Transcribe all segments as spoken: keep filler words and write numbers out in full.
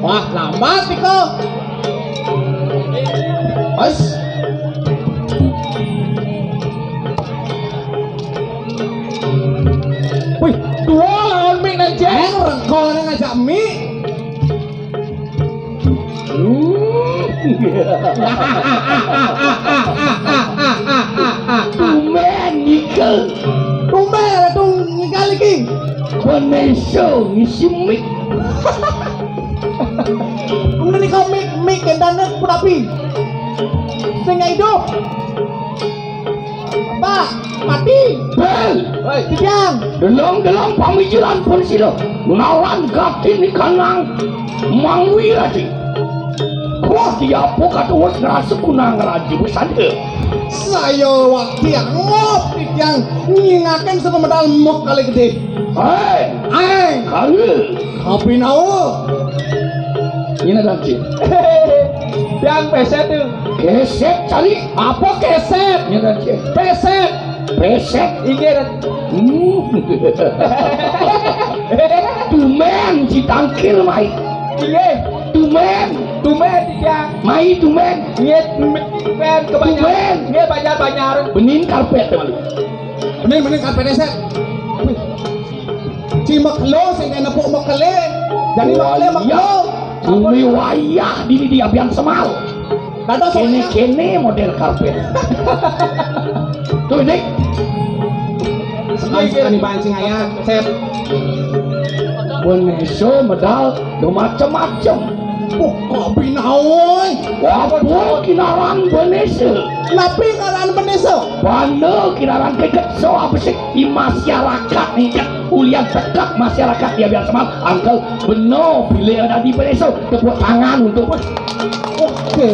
Wah, lambat iko. Mas. Wih, dua lawan mik nang, Jack. Eng rengko nang ngajak mik. Tumben Nika. Tumben tuh Nika lagi. Koneso ngisi mik. Mending kau mik mik kendane pun api. Sing hidup. Pak, mati. Bel. Woi, Kijang. Delong-delong pamikiran pun sila. Lawan gatin ikanang mangwi lagi. Wah, dia apa kata wes ngerasa kunang raja besar ke? Saya waktu yang ngop yang nyingakan sama medal mok kali gede. Hei, hei, kali. Kopi nau. Ini nanti. Yang peset tuh. Keset cari. Apa keset? Ini nanti. Peset. Peset. Inggih, Ren. Hmm. Tumben si tangkil mai. Inggih. Tumben. Tumben, iya. Mai tumben. Inggih, tumben. Kebanyaran. Tumben. Inggih, banyak-banyak. Bening karpet, teman. Bening, bening karpet eset. Wih. Ci mekelo sing kena pok mekele. Jadi mekele, wayah, mekelo. Kuwi wayah dini di abian semal. Dados kene-kene model karpet. Tuh, Dik. Sekali-sekali pancing ayah, Sep. Boneso medal do macem-macem. Oh, kok binaoi? Apa kinaran Boneso? Napi ngaran Boneso? Banda kinaran kegetso apa sih di masyarakat nih, Cak? Ulian tekak masyarakat dia biasa mal, angkel beno bila ada di Boneso, tepuk tangan untuk. Oke,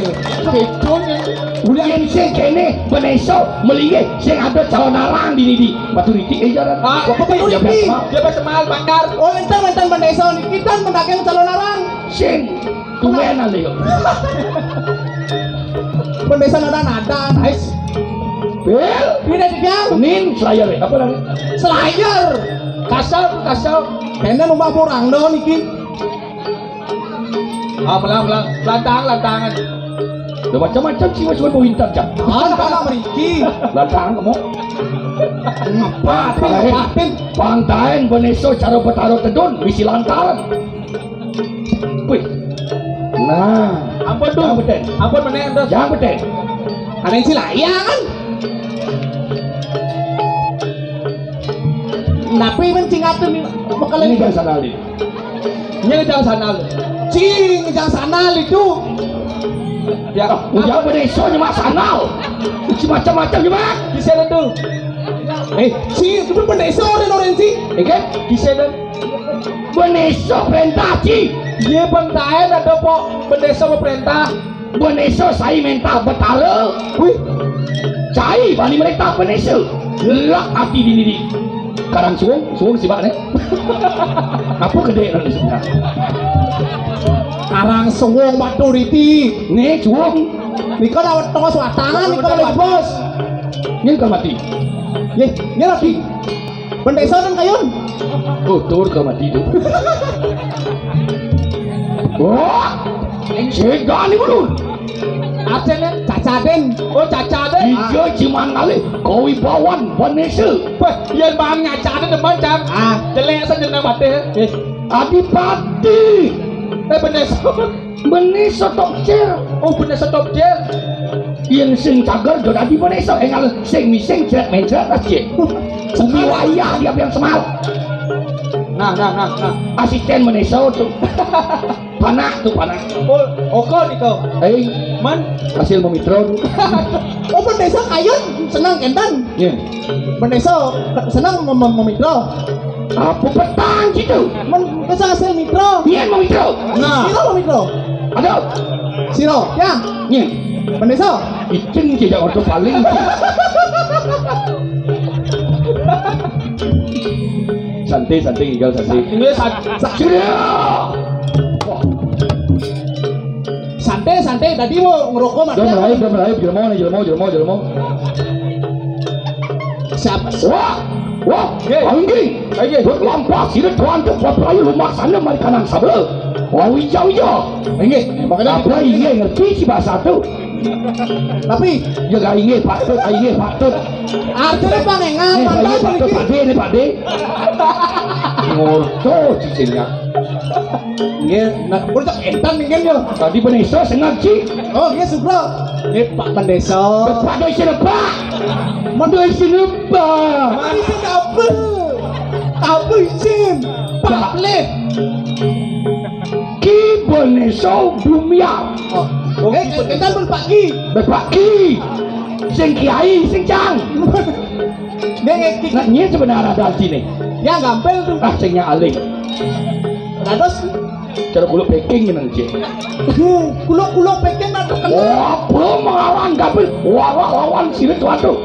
betul ya. Ulian sing kene Boneso melinggih sing ada calon arang di di Batu Riti, eh, jalan. Ah, apa Batu Riti? Dia biasa mal. Dia biasa mal, Bandar. Oh, enten, enten Boneso nih. Kita mendagang calon arang. Sing tumben ale yo. Boneso nada-nada, guys. Bil, ini dia. Nin Slayer, apa namanya? Slayer. Kasar, kasar. Kene rumah orang dong niki. Ah, pelan, pelan. Lantang, lantangan. Udah macam-macam sih, wes, wes, winter, Cak. Ah, kalau meriki. Lantang kamu. Ngapain, ngapain? Pantain Boneso cara betaro tedun, misi lantaran. Wih. Nah. Ampun tuh. Jangan beten. Ampun meneh terus. Jangan beten. Ada yang sila, iya kan? Napi men cingatun bakal ini jangan sana li. Ini jangan sana li. Cing, jangan sana li tuh. Ya, udah Boneso nyemak sana. Si macam-macam nyemak. Di sana tuh. Eh, si itu Boneso orang orang si. Eh kan? Di sana. Boneso perintah, Ci. Iya, Bang Taen ada pok Boneso perintah. Boneso sai mentah betara. Wih. Cai bani merintah Boneso. Gelak hati di diri. Karang suwung, suwung sibak nih. Apa gede nang di sebelah? Karang suwung Batu Riti. Nih, suwung. Nika lawat tengah selatan, nika lagi bos. Ini kan mati. Ye, ini lagi. Bendesa nang kayun. Oh, tur ka mati tu. Wah, segan ni ulun. Aden ya, Cacaden. Oh, Cacaden. Ija jiman ngalih kawibawan Vanessa. Wah, yen bang Cacaden demen, Cang. Ah, jelek saja nang mati. Eh, Adipati. Eh, Vanessa. Bene setop jer. Oh, bene setop jer. Yen sing cager do dadi bene so engal sing mising jret menjret aja. Bumi wayah dia biang semal. Nah, nah, nah, nah. Asisten bene so tu. Panak tu panak. Oh, oko niko. Hei, man, hasil memitra tu. Oh, bene so kayun. Seneng kénten. Iya. Bendésa seneng mem-, mem-, memitra. Apa petang situ? Men, bisa hasil mitra. Iya, memitra. Nah. Sira memitra. Aduh. Sira, ya. Iya. Bendésa. Icing tidak ordo paling. Santai, santai, tinggal santai. Ini sa-, sa-, Sudah. Wah. Santai, santai. Tadi mau ngerokok, Mas. Udah mulai, udah mulai. Jelema nih, jelema, jelema, jelema. Siapa? Wah, wah, Nggih. Ayo, nggih. Ayo, nggih. Buat lampas, ini tuan ke buat pelayu lumaksana mari kanan sabelah. Wah, wija, wija. Nggih, makanya apa iya ngerti si bahasa tu? Tapi ya gak inggih patut, gak inggih patut. Artinya pangengan, eh, gak inggih patut, Pakde, ini Pakde. Ngorto cicingnya. Nggih, nah, kuwi tak entan nggih yo. Tadi Bendésa sengaja. Oh, nggih, Sugro. Nggih, Pak Bendésa. Pak Bendésa, Pak. Bendésa, Pak. Mari sing kabel. Kabel izin. Pak Lih. Ki Bendésa Bumiar. Oh, nggih, entan pun Pak Ki. Pak Ki. Sing kiai, sing cang. Nggih, nggih, Ki. Nah, nyen sebenarnya ada sini. Ya, gampil tuh. Ah, sing nya aling. Dados cara guluk packing nang cek. Guluk-guluk packing tak terkenal. Wah, belum mengawan gampil. Wah, wah, lawan silit waduh.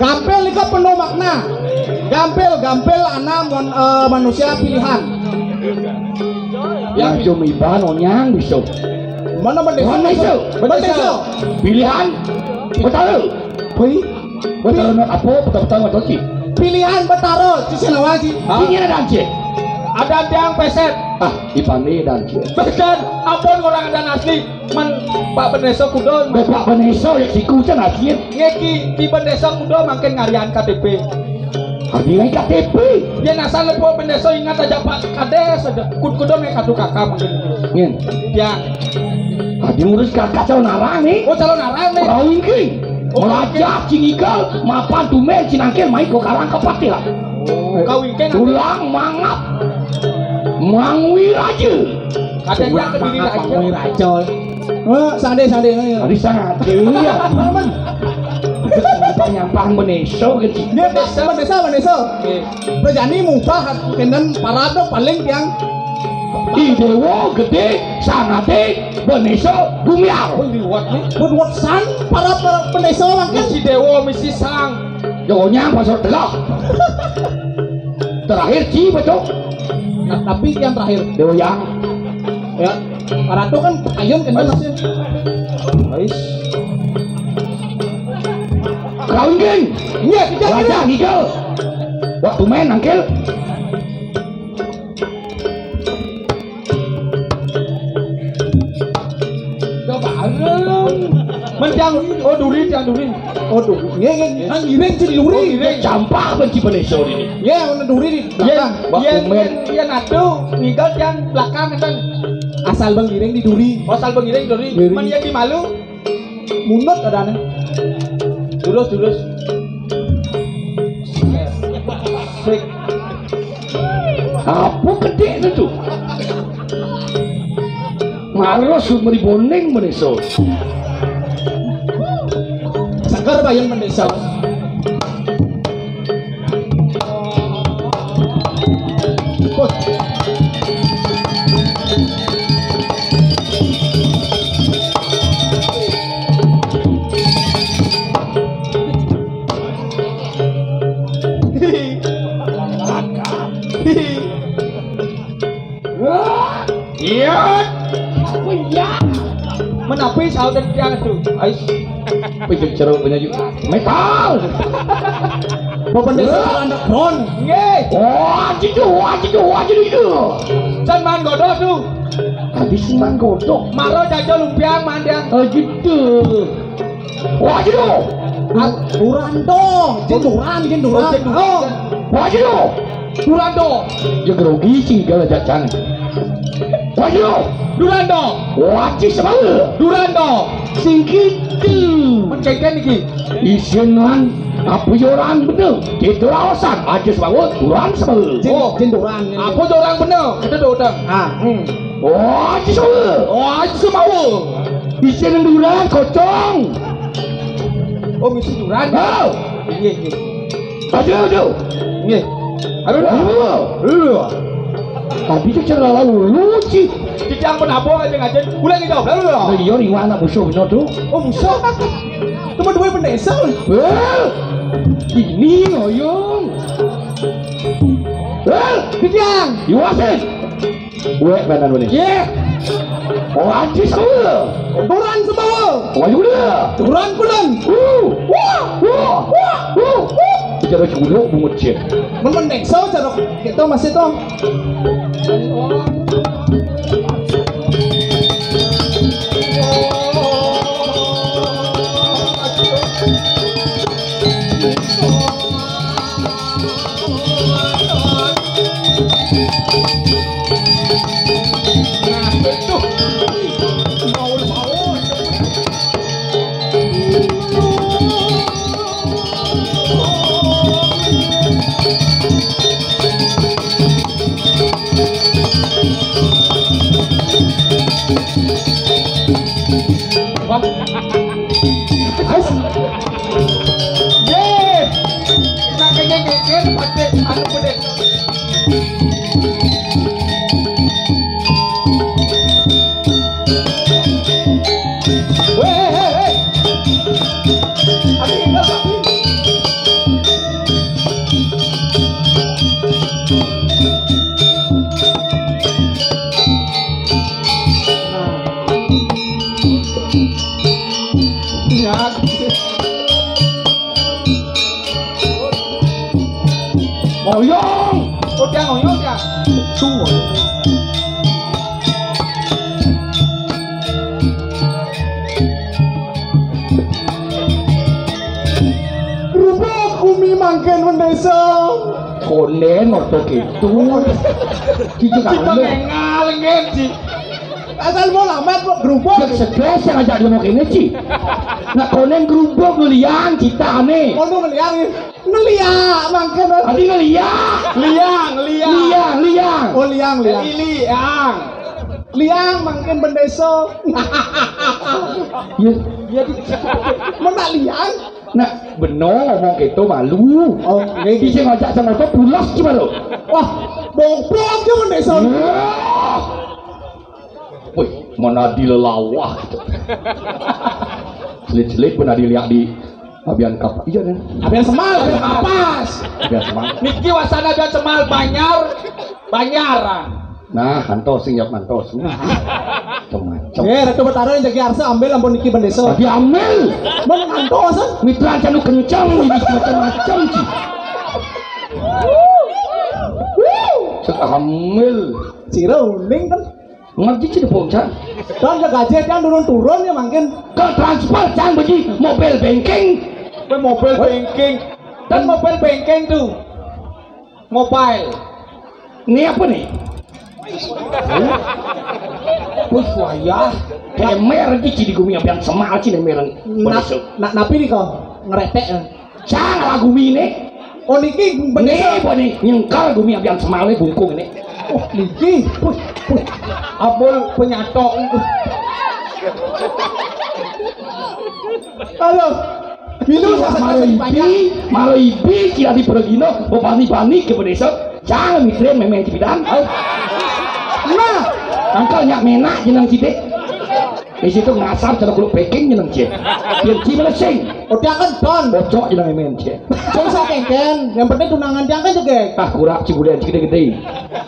Gampil itu penuh makna. Gampil, gampil ana mon-, eh, manusia pilihan. Ya, cuma iban onyang bisa. Mana Bendésa? Mana iso? Bendésa. Pilihan. Betara. Wih. Betara nak apa? Betara-betara nak apa, Ci? Pilihan Betara, Ci Sinawa, Ci. Hah? Ci ada, Ci. Ada tiang peset. Ah, ipane dan, Ci. Peset, ampun orang ada asli. Men Pak Bendésa kuda. Be Pak Bendésa ya siku cen asli. Nggih, Ki, Ki Bendésa kuda mangkin ngarian K T P. Adi ngai K T P. Yen asal lepo Bendésa ingat aja Pak Kades aja. Kut kuda mek kadu kakak mangkin. Ngen. Ya. Adi ngurus kakak calon arang nih. Oh, calon arang nih. Ora wingking. Oh, melajah cingikal mapan tumen cinangkil mai ko karang kepatihan. Oh, kawingking. Tulang mangap. Mangwi raja. Kadang tulang yang kediri mangap, raja. Mangwi raja. Oh, sande, sande, ayo. Tadi sande, iya. Aman. Nyampah-nyampah Bendésa gitu. Dia Bendésa, Bendésa, Bendésa. Nggih. Prajani mubah kenten parade paling tiang. I Déwa gedé sangate Bendésa Bumiar. Oh, liwat nih. Pun wetsan para, para Bendésa mangkin. Misi Déwa, misi Sang. Yo nyang pasal telah. Terakhir Ci betul. Nah, tapi yang terakhir Déwa Yang. Ya, para tu kan ayun kan masih. Ais. Kawin geng. Iya, kita wajah hijau. Waktu main angkel. Coba arem. Men tiang, oh, duri, tiang duri. Oh, duri. Nggih, nggih. Nang ngiring jadi duri. Oh, ngiring. Campah benci peneso ini. Nggih, ana duri di belakang. Wah, yen, kumen. Yen ado ngigal tiang belakang enten. Asal bang ngiring di duri. Oh, asal bang ngiring duri. Duri. Men yen di malu. Munut adane. Durus, durus. Sik. Apa gedekne tu? Maros meriboning meneso. Seger bayang meneso. Iya. Apa iya? Menapi saut dan tiang tu. Ais. Pijuk ceruk punya juga. Metal. Bapak desa underground. Nggih. Wah, jitu, wah, jitu, wah, jitu, jitu. Can man godok tu. Habis man godok. Maro jajo lumpiang man dia. Oh, gitu. Wah, jitu. Ah, Durando, Jin Duran, Jin Duran. Oh, Jin Duran. Oh. Wah, jitu. Durando. Ya grogi sih kalau jajan. Wah, jitu. Durando. Wah, ci semangat. Durando. Sing gitu. Mencengken iki. Isinan apa ya orang bener? Itu alasan aja semangat, Duran semangat. Jin, oh. Jin Duran. Apa ya orang bener? Kita dodang. Ah, hmm. Oh, aja semangat. Oh, aja semangat. Isinan Duran kocong. Oh, misi duran. Oh. Nggih, nggih. Aduh, aduh. Nggih. Aduh, aduh. Aduh. Tapi cek cara lalu lucu. Cicang penabung aja ngajen. Ulang itu. Aduh. Nah, iya, nih, anak musuh bener tuh. Oh, musuh. Teman dua pendesa. Wah. Ini ngoyong. Wah, Cicang. Iwasin. Buek kanan ini. Ye. Oh, anjis, oh. Duran semua. Oh, iya. Duran kulon. Uh. Wah, wah, wah, wah, wah. Bicara guluk bungut, Cik. Men mending so cara kita masih to. Wah. Yes. Yeay. Nak kengkeng kengkeng, pakai anu kulit. Weh, hei, hei, hei. Aku tinggal, Pak. Nah. Ya. Ngoyong. Oh, dia ngoyong, dia. Tuh, ngoyong. Rubuk bumi mangkin mendesa. Konen orto gitu. Gitu kan. Kita ngengal, ngen, Ci. Asal mau lamat kok gerubuk. Stres yang ajak dia mau kene, Ci. Nak konen gerubuk ngeliang citane. Kono ngeliang. Ngeliak mangke, Mas. Tadi ngeliak. Liang, liang. Liang, liang. Oh, liang, liang. Ili, ang. Liang mangke bendesa. Iya. Iya, di. Mun nak liang. Nak beno ngomong gitu malu. Oh, nggih, nggih. Sing ngajak sama to pulas cuma lo. Wah, bobok ki bendesa. Iya. Wih, mana di lelawah. Selit-selit pun ada lihat di Abian Kapas. Iya, Den. Abian Semal, Abian Kapas. Abian Semal. Niki wasana Abian Semal, Banjar, Banjaran. Nah, antos sing jawab antos. Macam-macam. Eh, Ratu Betara yang jaga arsa ambil ampun niki bendesa. Tadi ambil. Mun ngantos, eh? Mitra canu kencang ini macam-macam sih. Cek ambil. Sira uning kan. Ngerti sih dipun, Cang. Dan ya gaji kan turun-turun ya mungkin. Ke transfer, Cang, bagi mobile banking. Kowe mobile banking. Dan mobile banking tuh. Mobile. Ini apa nih? Wis wayah. Emer iki di gumi Abian Semal sih emer. Nak, nak napi nih kok ngeretek ya? Cang lah gumi ini. Oh, niki bener. Nih, apa nih? Nyengkal gumi Abian Semale bungkung ini. Oh, niki. Wih, wih. Abul penyatok. Halo. Minum. Iya, malah ibi, malah ibi, tidak dipergino, bebani-bani ke pedesa. Jangan mikirin memang di bidang. Nah, angkalnya menak jenang cidik. Di situ ngasar cara kulit peking jeneng, Cik. Biar Cik mana sing. Oh, dia kan don. Bocok jeneng emen, Cik. Cuma saya kengken, yang penting tunangan dia kan juga. Ah, kurang Cik, udah Cik gede-gede.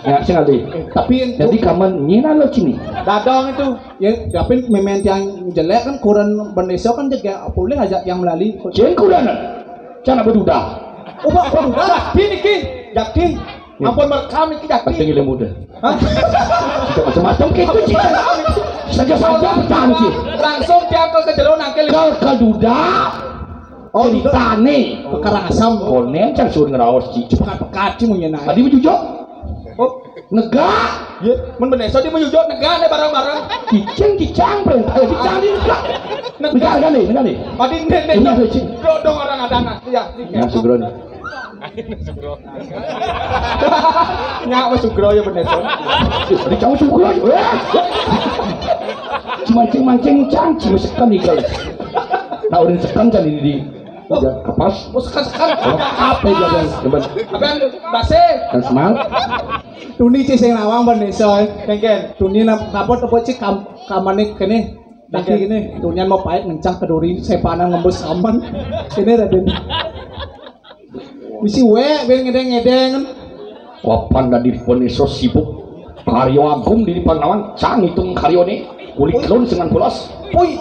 Ya, sing alih. Tapi jadi kaman nyina lo sini. Dadong itu. Ya, tapi memen yang jelek kan kurang bendesa kan juga boleh aja yang melalui. Cik kurang. Cana beduda. Oh, Pak, beduda. Yakin iki? Yakin? Ampun merekam iki yakin. Penting ilmu deh. Hah? Tidak macam-macam gitu, Cik. Saja-saja bertahan, Cik. Langsung diangkat ke jero nangkil. Ke, ke duda. Oh, ceritane. Perkara asam. Konen cang suruh ngeraos, Cik. Pekat-pekat, Cik, mungkin naik. Tadi menjujuk. Oh. Negak. Iya, men beneso dia menjujuk negak nih bareng-bareng. Cicing, cicang, perintah. Ayo, cicang di negak. Negak, negak nih, negak nih. Tadi nih, nih, ini dong. Ada, Cik. Dong, dong, orang ada anak. Iya, iya. Nah, Sugron. Nyak wis Sugro ya bener, Son. Tadi kamu Sugro. Mancing-mancing cang, cing sekan nih kalau. Nah, udah sekan kan ini di Aja kapas. Oh, sekan-sekan. Oh, apa ya, Bang? Coba. Abang, base. Kan semal. Tuni ci sing nawang, Bang Desa. Kengken. Tuni nap-, napa tepuk ci kam-, kamane kene. Dadi kene, tunian mau pait ngencah keduri sepanan ngembus saman. Kene, Raden. Misi wek, ben ngedeng-ngedeng. Kapan dadi Bang Desa sibuk? Karya agung diri Pangawan, cang ngitung karyane. Kulit lun sengan pulas. Pui.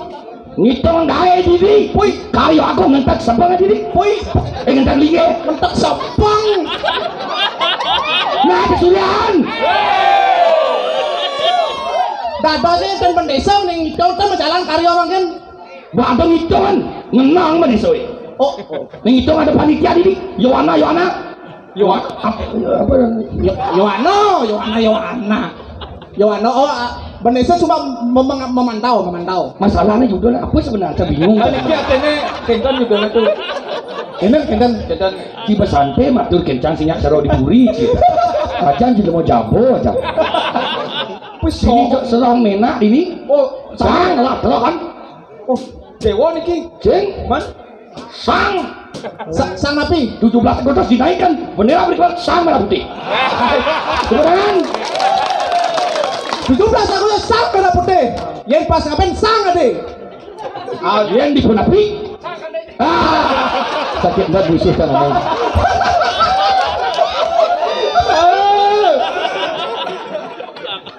Ngitung gawe diri. Pui. Karya agung ngentek sepeng diri. Pui. Eh, ngentek linge. Ngentek sepeng. Nah, kesulian. Dadosnya ten pendesa ning ngitung ten jalan karya mangkin. Wah, ada ngitungan. Ngenang Bang Desa. Oh. Ning ngitung ada panitia diri. Yowana, Yowana. Yowana. Apa, apa yang Yo-, Yowana, Yowana, Yowana. Yowana, oh, ah, Bang Desa cuma mem-, memantau, memantau. Masalahnya juga apa sebenarnya bingung. Ah, niki atene kenten juga tuh. Kenten, kenten. Kenten. Ki besante matur kencang sinyak sero di puri, ci. Ajan juga mau jabo aja. Wis ini kok selang menak ini. Oh, sang lah, telokan. Oh, dewa niki. Jeng, man. Sang. Sa-, sang napi? Tujuh belas Agustus dinaikkan bendera berkibar sang merah putih. Kemudian tujuh belas Agustus sang merah putih. Yen pas ngapain sang ade? Ah, yen dipun api? Ah, sakit banget musuh kan ngomong.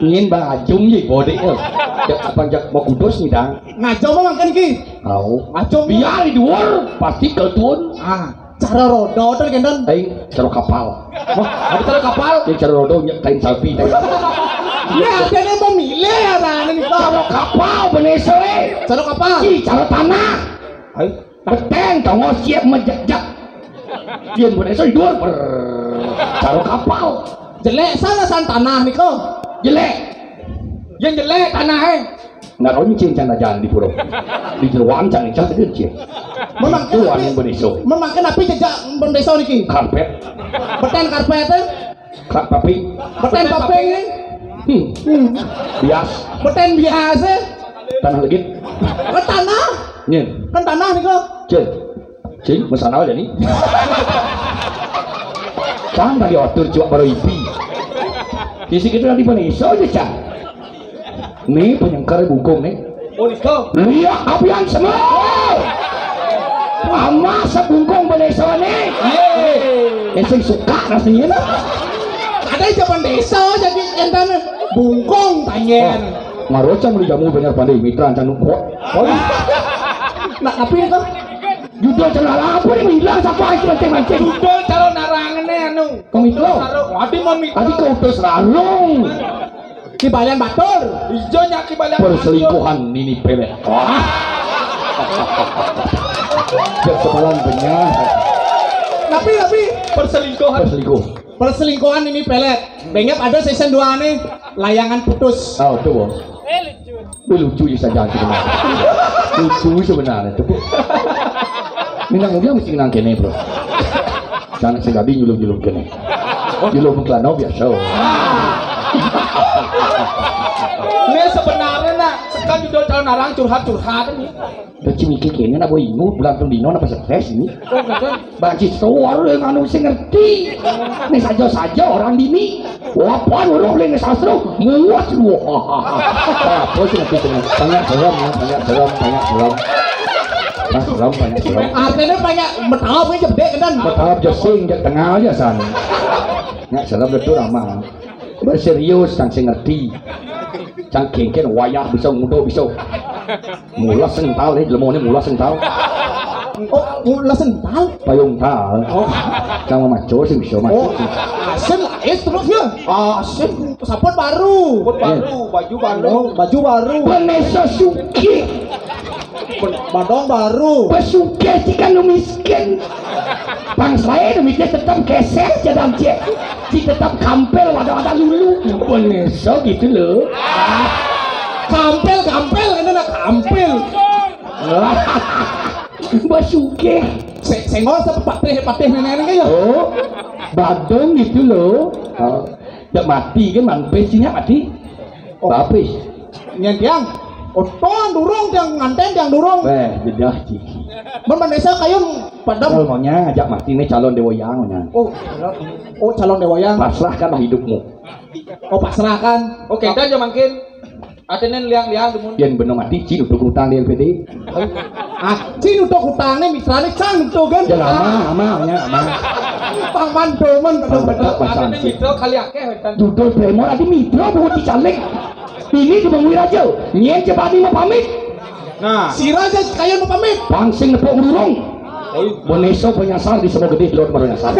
Ngin bang ajung ye bodik ye. Jak apa jak mau kudus nih dang. Ngajung mah mangken ki. Au. Ngajung. Biar di luar pasti keltun. Ah, cara roda to kenten. Aing cara kapal. Wah, ada cara kapal. Yang cara roda nyak kain sapi. Ya, ada yang mau milih ya tanah nih. Cara kapal beneso eh. Cara kapal. Ci cara tanah. Ayo. Beteng tongos siap mejejak. Yen beneso idur ber cara kapal. Jelek sana san tanah niko. Jelek. Yen jelek tanah eh. Nggak roncing can ajan di pura. Di jeroan can can teu cing. Memang tuan beneso. Memang kenapa jejak beneso niki? Karpet. Beten karpet eh. Kak paping. Beten paping eh. Hmm. Hmm. Bias. Beten bias eh. Tanah legit. Kan tanah. Nyen. Kan tanah niko. Cil. Cil, masalah aja nih. Cang tadi atur cuak baru ipi. Kisi kita nanti beneso aja cang. Nih penyengkar bungkung nih. Oh, niko. Lihat apian semua. Ama sebungkung beneso nih. Iya. Eseng suka nasinya lah. Ada zaman desa jadi entan bungkung tanyen. Oh, ngarocan beli jamu bener pandai mitra ancan kok. Oh. Nah, tapi itu judul celana apa yang hilang siapa itu mancing-mancing? Judul calon narangan nih anu. Komik lo. Sarung. Adi mau mitra. Adi kau utus larung. Ki Balian Batur. Ijo nya Ki Balian Batur. Perselingkuhan ini pelet. Wah. Sejak semalam benyah. Tapi, tapi perselingkuhan. Perselingkuh. Perselingkuhan ini pelet. Bengep ada season dua nih. Layangan putus. Oh, tuh, Bos. Wih, lucu ya saja sebenarnya. Lucu sebenarnya tuh. Minang udah mesti nang kene, Bro. Jangan sekali nyulung-nyulung kene. Nyulung kelana biasa. Ini sebenarnya nak sekan judul calon narang curhat-curhat ini. Terus mikir kene nak boy ingu bulan dino apa stres ini? Oh, betul. Banci suar yang anu sing ngerti. Ini saja-saja orang dini. Wapan uruh ling sastra muat. Wah. Apa sih nanti dengan banyak serem ya, banyak serem, banyak serem. Nah, serem, banyak serem. Artinya banyak bertahap aja gede kan? Bertahap jasing ke tengah aja san. Nggak serem betul ramah. Berserius kan sing ngerti. Cang kengken wayah bisa ngudo bisa. Mula sental nih, jelema ini mula sental. Oh, mula sental. Payung tal. Oh. Cang maco sih bisa maco. Oh, asin lah, es terus ya. Asin, sapun baru. Sapun baru, baju baru. Oh, baju baru. Vanessa Suki. Badong baru. Pesuke jika nu miskin. Bang saya nu miskin tetap keser jadam cek. Si tetap kampel wadah-wadah lulu. Vanessa gitu loh. Kampel, kampel, ini nak kampel. Basuke. Se-, senggol sepatih-patih nenek ya. Oh, badong gitu loh. Oh. Dak mati kan, man pesinya mati. Oh. Tapi nyentiang. Oh, tuan durung, tiang nganten, tiang durung. Weh, jedah, Ci. Mun Pak Desa kayun padem. Kalau maunya ngajak mati nih calon Dewa Yang, nya. Oh, calon, oh, calon Dewa Yang. Pasrahkanlah hidupmu. Oh, pasrahkan. Oke, dah aja mangkin. Atene liang-liang dumun. Yen beno mati, Ci nutuk utang di L P D. Ah, Ci nutuk utang nih, mitrane sang nutuk kan. Ya, lama, lama, ya, lama. Paman domen, betul-betul. Atene mitra kali akeh, wetan. Dudul Bremor, adi mitra, buku Ci Calik. Ini cuma wiraja. Nyen cebani mau pamit. Nah. Sira aja kaya mau pamit. Pangsing nepuk ngurung. Boneso penyasar di semua gede, di luar baru nyasar.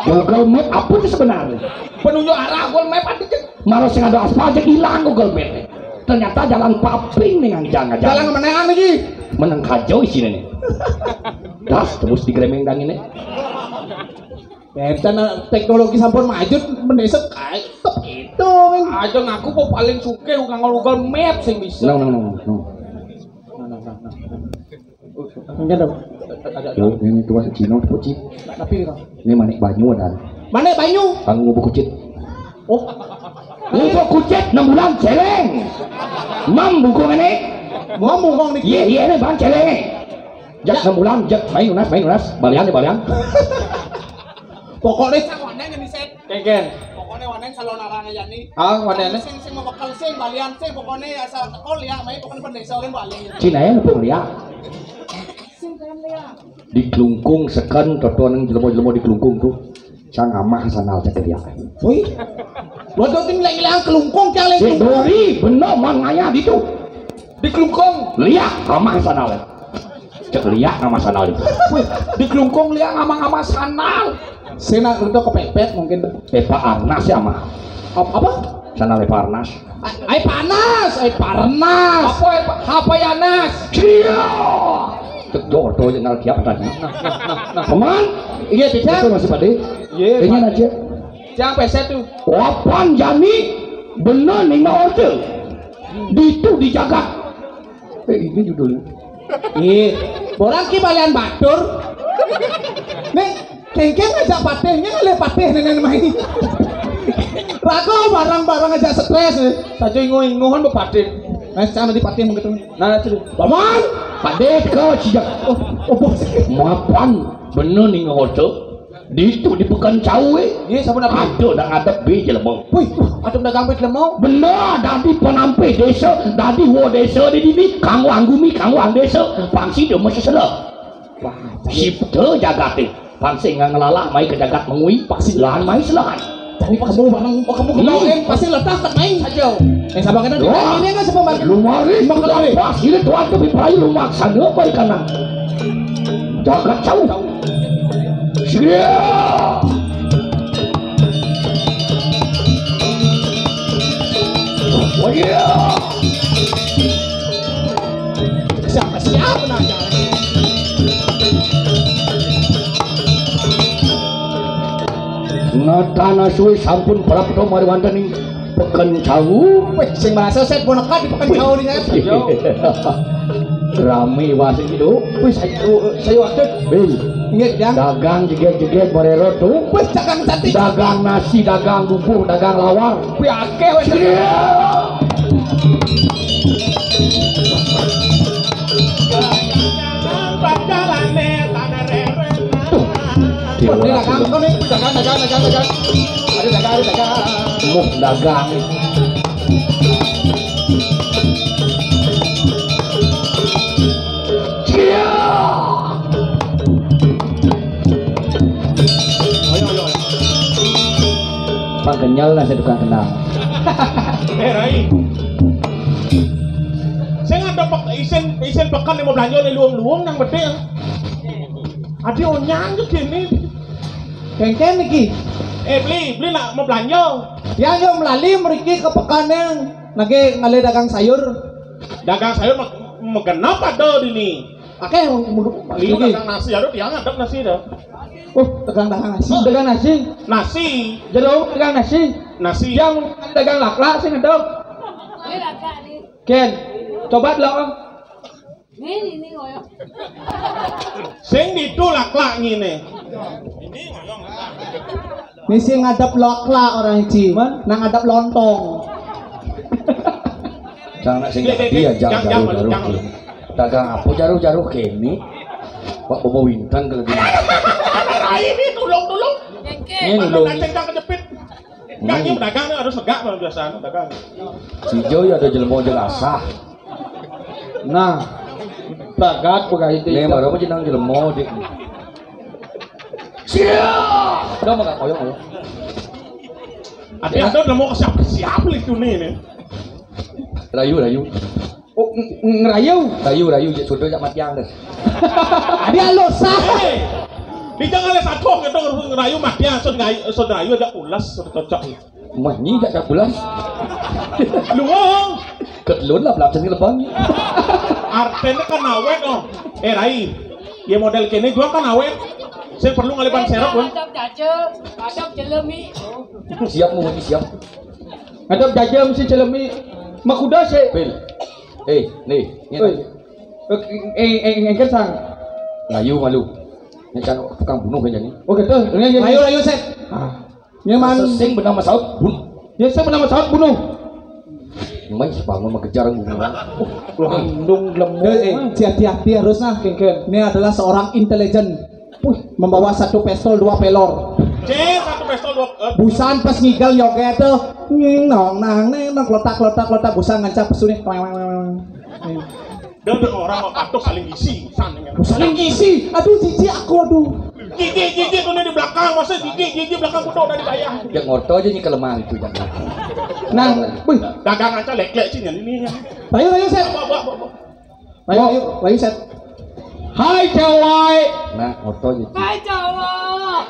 Google Map apa itu sebenarnya? Penunjuk arah Google Map ada, Cek. Maro sing ada aspal aja hilang Google Map. Ternyata jalan papring nih, nganjang aja. Jalan kemenangan lagi. Menang kajo isine nih. Das, terus digremeng dang ini. Enten teknologi sampun maju, mendesek kae tetep gitu, men. Aja ngaku kok paling sugih nganggo Google Map sing bisa. No, no, no, no. Nah, nah, nah, nah. Enggak dong. Yo, ini tua si Cino, tua Ci. Tapi gitu. Ini manik banyu ada. Manik banyu? Tanggung ngubuh kucit. Oh. Ngubuh kucit enam bulan celeng. Mam bungkung ini. Mau bungkung nih. Iya, iya, ini bang celeng. Jak enam bulan, jak main lunas, main lunas. Balian ya, balian. Pokoknya cang wanen yang bisa. Kengken. Pokoknya wanen salon arang aja nih. Ah, wanen. Sing, sing mau bekal sing, balian sing, pokoknya asal tekol ya, main pokoknya pendesa orang balian. Cina ya, nepung dia. Sing kan ya. Di Klungkung seken, totoning jelema-jelema di Klungkung tuh. Cang amah sandal cek dia. Wih. Waduh, tim lagi-lagi Klungkung, cang lagi. Si Dori, bener, man ngayah di tuh. Di Klungkung. Liak, amah sandal. Cek liak amah sandal itu. Wih, di Klungkung liak amah-amah sandal. Sena itu kepepet mungkin. Epa Arnas ya, mah. Ap-, apa? Sandal Epa Arnas. Ai, ai panas, ai parnas. Apa, apa, apa ya, Nas? Cia. Tegor tuh yang ngal kiap tadi. Nah, nah, nah, nah. Paman? Iya, Ci. Itu masih pade. Iya, ini Pak. Aja. Yang peset tuh. Wapan jani bener nih mah order. Ditu dijaga. Eh, ini judulnya. Iya. Orang ki balian batur. Nih, kengkeng aja patihnya, ngalih patih nenek main. Rago barang-barang aja stres, eh. Saja ingoh-ingohan bepatih. Nah, sana di patih begitu. Nah, itu. Paman, patih ke cijak. Oh, oh, bos. Mapan, bener nih ngoto. Ditu di Pekan Cau, eh. Iya, sampun apa? Ada dak ngadep be jelema. Wih, ada dagang be jelema. Bener, dadi penampih desa, dadi wo desa di dini, kanggo anggumi, kanggo ang desa, pangsi dia mesti sela. Wah, sipta jagate, pangsi nggak ngelalah, mai ke jagat mengui, pasti lahan mai selahan. Tadi pas kamu bareng, oh, kamu kenal, eh, pasti letak tak main. Aja. Eh, sama kena. Wah, ini kan sepemargin. Lumaris, pas ini tuan tapi perayu lumak sana, apa di kanan? Jagat jauh. Sia. Oh iya. Siapa, siapa nanya? Ngatana suwe sampun prapta mari wonten ing Peken Cau. Wih, sing merasa set boneka di Peken Cau nih, kan? Rame wasi gitu. Wih, saya, saya waktu. Hei, ingat, Jang? Dagang jeget-jeget merero tuh. Wih, dagang cantik. Dagang nasi, dagang bubur, dagang lawar. Wih, akeh, wih. Iya. Tuh, wah, ini dagang, kau nih, dagang, dagang, dagang, dagang. Ada dagang, ada dagang. Muh, dagang. Iya. Ayo, ayo, ayo. Pang kenyal lah, saya tukang kenal. Eh, Rai. Saya ngadep pek-, isin, isin pekan lima belanja nih, luang-luang nang bedil. Adi onyang tuh gini. Kengken iki. Eh, beli, beli nak mau belanja. Ya, yo melali mriki ke pekan yang lagi ngalih dagang sayur. Dagang sayur me-, megenap ada di ni. Akeh mulu. Iya, dagang nasi, aduh, dia ngadep nasi dah. Oh, dagang, dagang nasi. Oh. Dagang nasi. Nasi. Jero dagang nasi. Nasi. Yang dagang laklak sing ngadep. Ken, coba dulu. Ini, ini ngoyo. Sing ditu laklak ngene. Ini sing ngadep laklak orang iki. Nang ngadep lontong. Sang nak sing dadi ya, jang, jang, jaruh-jaruh. Dagang apa jaruh-jaruh kéné? Wak bobo wintan kalau di. Rai, tulung, tulung. Ini tulung. Cang kejepit. Nyanyi dagang harus megak, biasa dagang. Si Jo ya ada jelema jeung asah. Nah, bagat buka itu. Nih, baru apa jenang jelema, Dik? Siap. Udah megak koyong ya. Ada, ada jelema siap, siap itu nih, nih. Rayu, rayu. Oh, ng-, ng-, ngerayu. Rayu, rayu, jak sudah jak matiang deh. Adi halus ah. Hei, di jangan ada satu gitu ngerayu matiang, sun ngerayu, sun ngerayu aja pulas, sun cocok. Mah nyi jak jak pulas. Luang. Ketelun lah belakang lebang. Artinya kan awet oh. Eh Rai, ya model kene juga kan awet. Saya perlu ngaliban serep kan. Adab jajem, adab jelemi. Siap mau siap. Ada jajem si celemi. Makuda sih. Pil. Eh, nih, ini. Oi. Eh, eh, eh, eh, sang. Ngayu malu. Ini kan tukang bunuh kan jadi. Oh, gitu. Ini, ini. Ayo, ayo, set. Ah. Nyaman. Sing benang masaut bunuh. Ya, saya benang masaut bunuh. Mai sebangun mengejar bunuh. Landung lemu. Eh, eh, hati-hati harus nah, kengken. Ini adalah seorang intelijen. Wih, membawa satu pistol, dua pelor. Cek, satu pistol, dua, eh. Busan pas ngigal joget tuh. Nging nong nang neng nong, klotak klotak klotak, busan ngancap pesunih. Tweng, tweng, tweng, tweng. Dan orang mau patuh saling isi, busan. Saling isi. Aduh, jijik aku, aduh. Jijik, jijik tuh nih di belakang, masa jijik, jijik belakang kuda udah dibayar. Yang ngorto aja nih kelemahan itu, jangan. Nah, wih. Dagang aja lek-lek sih ini. Ayo, ayo, set. Bawa, bawa, bawa. Ayo, ayo, ayo, set. Hai, cewek. Nah, ngorto aja. Hai, cowok.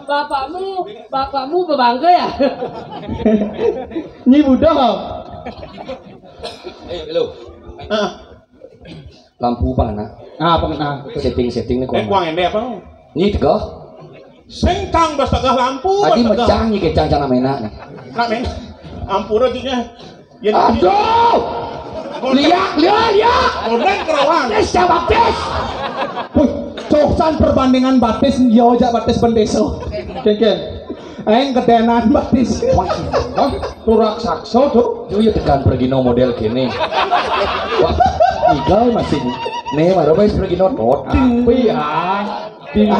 Bapakmu, bapakmu bebangga ya? Nyi budak. Ayo, halo. Ah. Lampu pangena. Ah, pangena. Setting-setting nih. Eh, kuang ende apa? Nyi tegah. Sing cang bas tegah lampu. Tadi bas tegah. Mecah nyi kecang cang namena nih. Nak men. Ampura dinya. Ya, aduh. Liak, liak, liak. Konden kerawang. Tis, jawab tis. Wih, cosan perbandingan batis, yo jak batis bendeso. Kengken. Aing kedenan batis. Wah, turak sakso tuh. Yo, ya tekan pergi no model kene. Wah, igal masih. Nih, baru bae pergi no tot. Apa ya? Tin,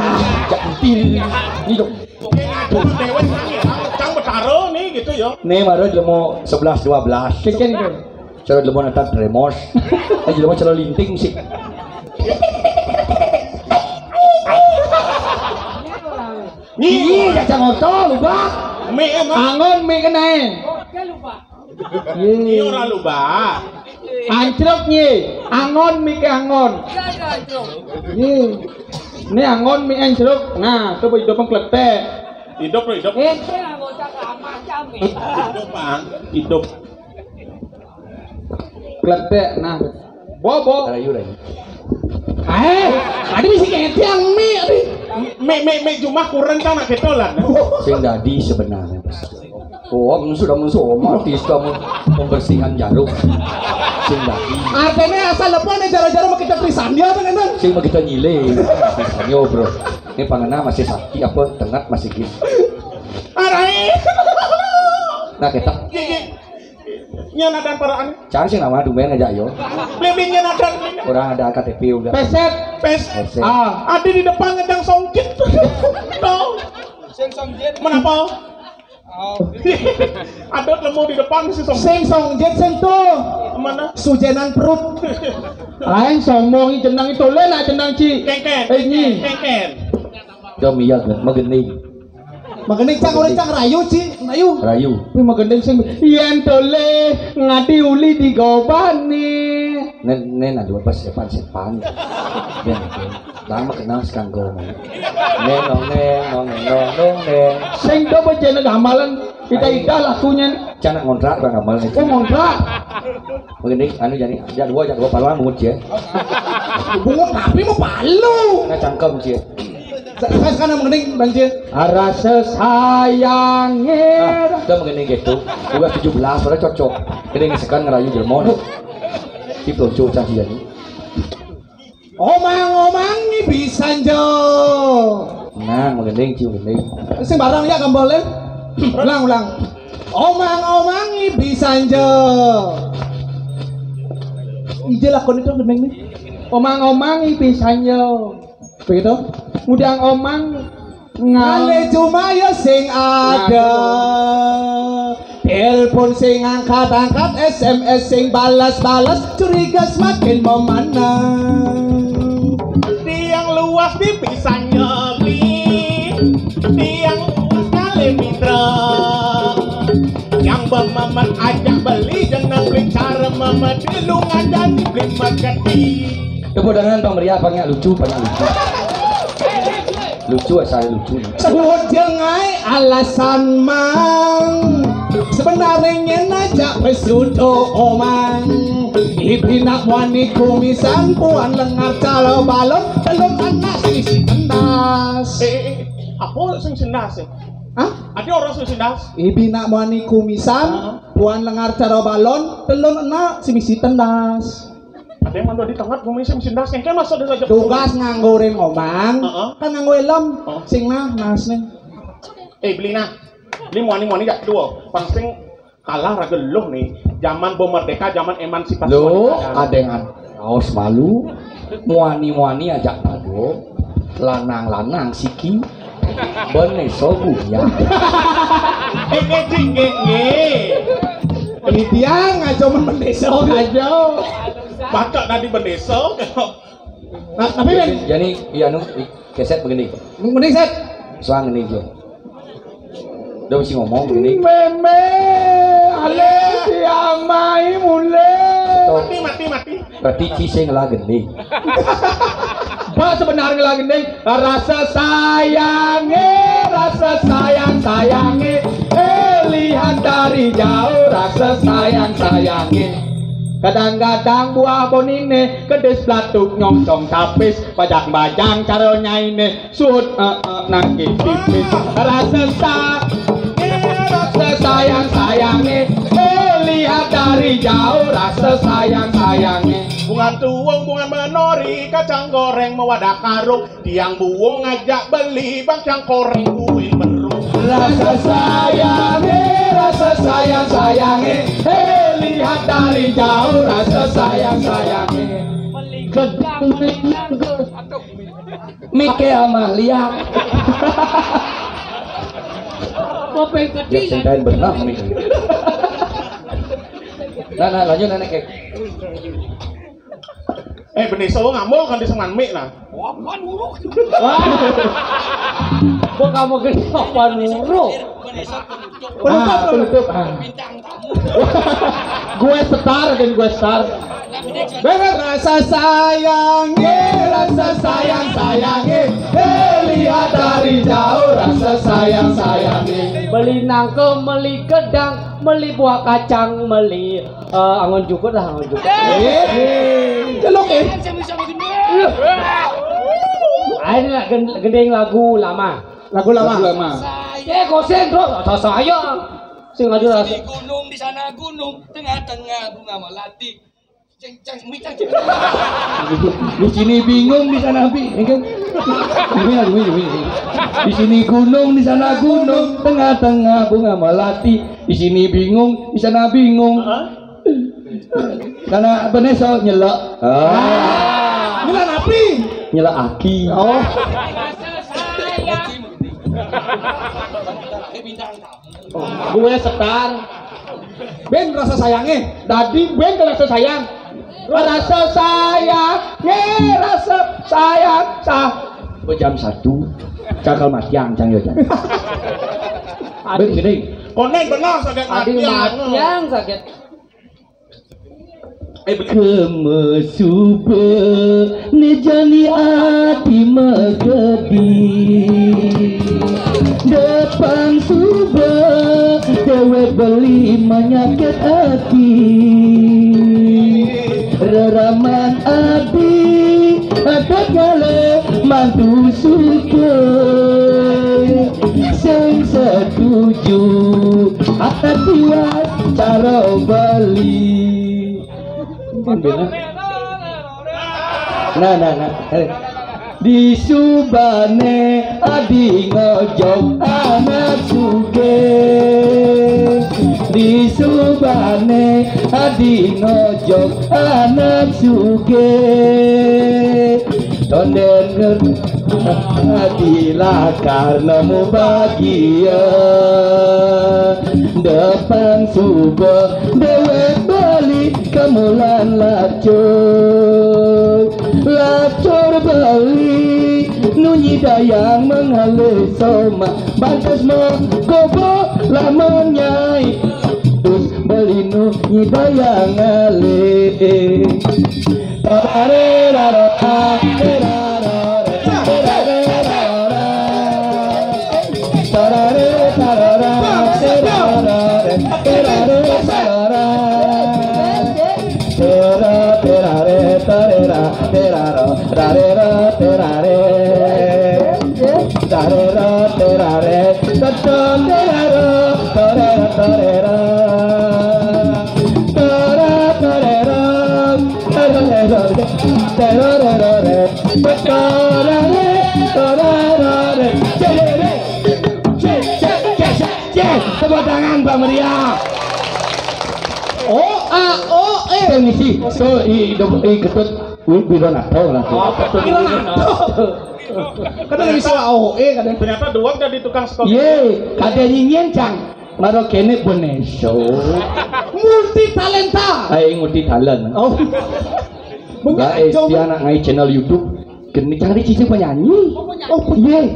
jak tin. Ini dong. Oke, ngaduh dewe, Kang, ya. Kang Betara nih gitu ya. Nih, baru jelema sebelas dua belas. Keken itu. Cara jelema netat remos. Eh, jelema cara linting sih. Ih, ya jangan motor lupa. Mi emang. Angon mi kena. Oke, lupa. Ini ora lupa. Ancruk nyi. Angon mi ke angon. Iya, iya, ancruk. Nyi. Ini angon mi ancruk. Nah, coba hidup kletek. Hidup lo, hidup. Eh, saya nggak bocah keramat, Cam. Hidup, Bang. Hidup. Kletek, nah. Bobo. Rayu, rayu. Eh, ada bisi ketiang mi, adi. Mi, mi, mi, cuma kurang kan nak kita lah. Sing dadi sebenarnya. Oh, mun sudah mun somat, tis kamu pembersihan jarum. Sing dadi. Artinya asal lepas nih jaro-jaro mau kita trisandia tuh kan? Sing mau kita nyile. Trisandia, bro. Ini pangena masih sakti apa tengat masih gitu. Arai. Nah, kita. Iya, iya. Nya nadan paraan. Cang sih nama dumel ngajak yo. Beli-beli nya nadan. Orang ada K T P udah. Peset. Pes. Peset. Ah, ada di depan ngejang songkit. Tahu? Sing songkit. Menapa? Oh. Ada lemu di depan si songkit. Sing songkit sing tuh. Mana? Sujenan perut. Lain sombong jenang itu le nak jenang ci. Kengken. Eh, nyi. Kengken. Dom iya, magening. Magending cang, orang cang rayu ci, rayu. Rayu. Wih, magending sing yen tole ngadi uli digobani. Nen, nen aduh apa sepan sepan. Ya, lama kenal sekarang kau. Nen nong nen nong nen nong nong nen. Sing do bejene gamelan kita idah lakunya. Cana ngontrak orang gamelan itu. Oh, ngontrak. Begini, anu jadi, jadwal jadwal palang bungut ya. Bungut tapi mau palu. Nah cangkem cie. Saya sekarang mending banjir. Arasa sayangnya. Ah, udah begini gitu. Udah tujuh belas, udah cocok. Gini sekarang ngerayu jelmon. Si pelonco cah dia ni. Omang-omang ni bisa jo. Nah, menggending cium gending. Sing barang ya gambarnya. Ulang, ulang. Omang-omang ibi sanja. Ija lakon itu gendeng nih. Omang-omang ibi sanja. Begitu? Ngudang omang ngalih cuma ya sing ada. Telepon sing angkat-angkat, S M S sing balas-balas, curiga semakin memanah. Tiang luas di pisan nyebli, tiang luas kali mitra. Yang bermamat ajak beli, jenang beli cara mamat di lungan dan dibeli makan di. Tepuk tangan pameriah, banyak lucu, banyak lucu. Lucu asal lucu. Sebut jengai alasan mang. Sebenarnya ngajak pesudo omang. Ibi nak muani kumisan puan lengar calo balon telung anak sing isi tendas. Eh, eh, eh, apa sing sendas ya? Hah? Ada orang sing sendas? Ibi nak muani kumisan puan lengar calo balon telung anak sing isi tendas. Ada yang mandor di tengah bumi sing sendas yang kayak masa ada saja. Tugas nganggurin ngomang, kan nganggo helm. Sing nah, nas nih. Eh, beli nah. Beli muani-muani gak dua. Pangsing kalah raga luh nih. Zaman bo merdeka, zaman emansipasi. Lo wanita. Adengan kaos malu, muani-muani ajak pado, lanang-lanang siki, beneso guyang. Eh, eh, cik, nggih, nggih. Ini dia ngaco men beneso aja. Batak tadi beneso. Nah, tapi men. Jadi, iya nu, keset begini. Mending set. Suang ini jo. Udah mesti ngomong begini. Meme, ale siang mai mulai. Mati, mati, mati. Berarti cising lah gending. Bah sebenarnya lah gending. Rasa sayange, rasa sayang sayange. Eh, lihat dari jauh rasa sayang sayange. Kadang-kadang buah bonine kedis platuk nyongcong tapis, bajang-bajang caro nyaine. Suut, eh, eh, nangkis tipis. Rasa sa-, eh, rasa sayang sayange. Eh, lihat dari jauh rasa sayang sayange. Bunga tuung, bunga menori, kacang goreng, mewadah karung. Tiang buung ngajak beli bangcang koreng kuil berung. Rasa sayange, rasa sayang sayange. Eh, lihat dari jauh rasa sayang sayange. Mike Amalia. Kopeng ya, gede. Sing kain benang nih. Nah, nah, lanjut, nenek, eh. Eh, benih sawo ngamul kan di seman mik, nah. Apa nuruk? Wah. Kok kamu gede apa nuruk? Penutup, ah, penutup, ah. Bintang tamu. Gue setar dan gue star. Bener rasa sayange, rasa sayang sayange. Eh, lihat dari jauh rasa sayang sayange. Beli nangko, beli gedang, beli buah kacang, beli, eh, angon jukut lah, angon jukut. Eh, celok, eh. Ayo, gending lagu lama. Lagu lama. Lagu lama. Eh, goseng, bro. Rasa sayang. Sing aja rasa. Di gunung, di sana gunung, tengah-tengah bunga melati. Ceng, ceng, mi, ceng, ceng. Di sini bingung, di sana bi-, ya kan? Ini lagu ini, ini. Di sini gunung, di sana gunung, tengah-tengah bunga melati. Di sini bingung, di sana bingung. Hah? Karena beneso nyelek. Ah. Nyelek api. Nyelek aki. Oh. Gue setar. Ben rasa sayange. Tadi ben rasa sayang. Rasa sayange, rasa sayang. Sah. Oh, jam satu. Cakal matiang, cang yo, cang. Ben gede. Konek benar sakit. Adi matiang. Matiang sakit. Kemesuba ne jani ati magedi. Depang suba dewe beli manyakit ati. Reraman ati adat ngale mantu suke. Sing setuju adat liwat cara beli. Nah, nah, nah. Eh. Di subane adi ngojok anak suge. Di subane adi nojok anak suge. Tonden ngerti adi lakar nemu bagia. Depan suba dewek beli kemulan lacur. Lacur beli nunyi dayang mengalih soma. Bangkas mo gobo lamun nyai. Terus beli nunyi dayang ngalih. Tarare raro, tarare raro, tarare raro. Tarare tarara, tarare tarara. Tera, terare, tarera, teraro, tarera, terare. Tarera, terare, tata, teraro, tarera, tarera. Tara, tarera, tararera, tararera. Tarare, tararare, terere. Cek, cek, cek, cek, cek. Tepuk tangan, Pak Meriah. O A O E. Permisi. So, i, do, i, ketut, wi, biro nato lah. Oh, betul. Biro nato. Kadang bisa O E, kadang. Ternyata dua jadi tukang sekolah. Ye, kadang nyinyir, Cang. Maro kene beneso. Multi talenta. Ai, multi talent. Oh. Lah, eh, dia anak ngai channel YouTube. Geni, Cang, di cici penyanyi. Oh, penyanyi. Oh, iya.